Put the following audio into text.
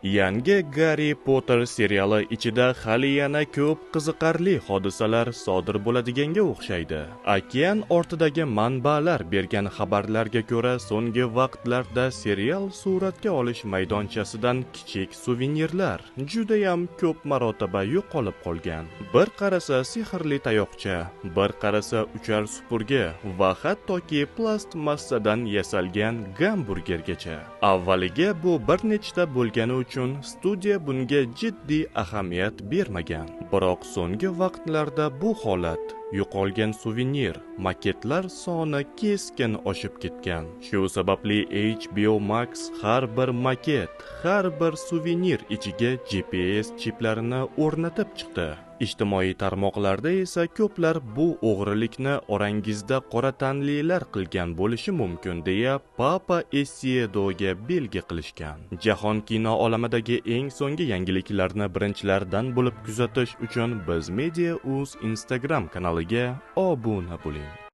Yangi Garri Potter seriali ichida hali yana ko'p qiziqarli hodisalar sodir bo'ladiganga o'xshaydi. Okean ortidagi manbalar bergan xabarlarga ko'ra, so'nggi vaqtlarda serial suratga olish maydonchasidan kichik suvenirlar judayam ko'p marotaba yo'qolib qolgan. Bir qarasa sehrli tayoqcha, bir qarasa uchar supurgi va hattoki plastmassadan yasalgan gamburgergacha. Avvaliga bu bir nechta bo'lgani uchun studiya bunga jiddiy ahamiyat bermagan. Biroq so'nggi vaqtlarda bu holat, yo'qolgan suvenir, maketlar soni keskin oshib ketgan. Shu sababli HBO Max har bir maket, har bir suvenir ichiga GPS chiplarini o'rnatib chiqdi. Ijtimoiy tarmoqlarda esa ko'plar bu o'g'rilikni orangizda qora tanlilar qilgan bo'lishi mumkin deya Papa Essiedoga belgi qilishgan. Jahon kino olamidagi eng so'nggi yangiliklarni birinchilardan bo'lib kuzatish uchun Biz Media Uz Instagram kanaliga obuna bo'ling.